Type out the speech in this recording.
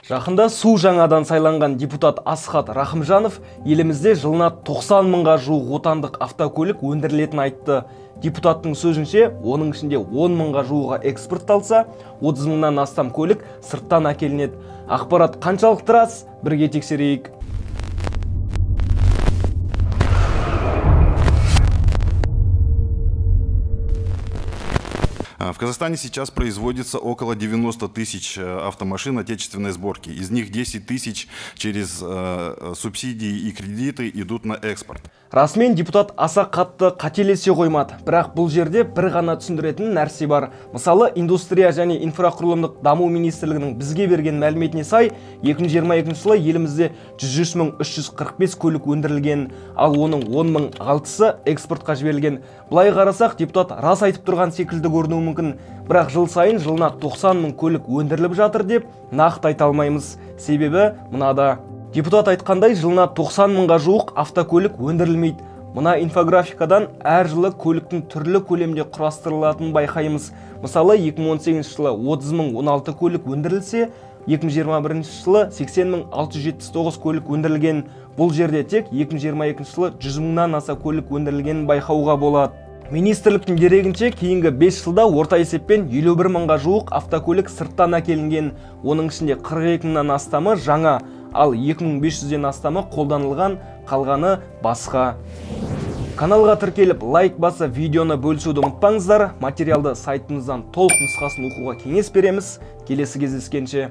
Жақында су жаңадан сайланған депутат Асхат Рахымжанов елімізде жылына 90 мыңға жуық отандық автокөлік өндірілетінін айтты. Депутаттың сөзінше, оның ішінде 10 мыңға жуығы экспортталса, 30 мыңнан астам көлік сырттан әкелінеді. Ақпарат қаншалықты рас, бірге тексерейік. В Казахстане сейчас производится около 90 тысяч автомашин отечественной сборки. Из них 10 тысяч через субсидии и кредиты идут на экспорт. Расымен депутат аса қатты қателесе қоймады. Бірақ бұл жерде бір ғана түсіндіретін нәрсе бар. Мысалы, индустрия және инфрақұрылымдық даму министрлігінің бізге берген мәліметіне сай, 2022 жылы елімізде 103 345 көлік өндірілген, ал оның 10 006-сы экспортқа жіберілген. Былай қарасақ, депутат рас айтып тұрған секілді көрінуі мүмкін. Бірақ жыл сайын жылына 90 мың көлік өндіріліп жатыр деп нақты айта алмаймыз. Себебі мынада. Депутат айтқандай, жылына 90 мыңға жуық автокөлік өндірілмейді. Мына инфографикадан әр жылы көліктің түрлі көлемде құрастырылатынын байқаймыз. Мысалы, 2018 жылы 30 мың 16 көлік өндірілсе, 2021 жылы 80 мың 679 көлік өндірілген. Бұл жерде тек 2022 жылы 100 мыңнан аса көлік өндірілгенін байқауға болады. Министрліктің дерегінше, кейінгі 5 жылда орта есеппен 51 мыңға жуық автокөлік сырттан әкелінген. Оның ішінде 42 мыңнан астамы жаңа, ал 2500-ден астамы қолданылған, қалғаны басқа. Каналға тіркеліп, лайк басып, видеоны бөлісуді ұмытпаңыздар. Материалды сайтымыздан толық нұсқасын оқуға кеңес береміз. Келесі кездескенше.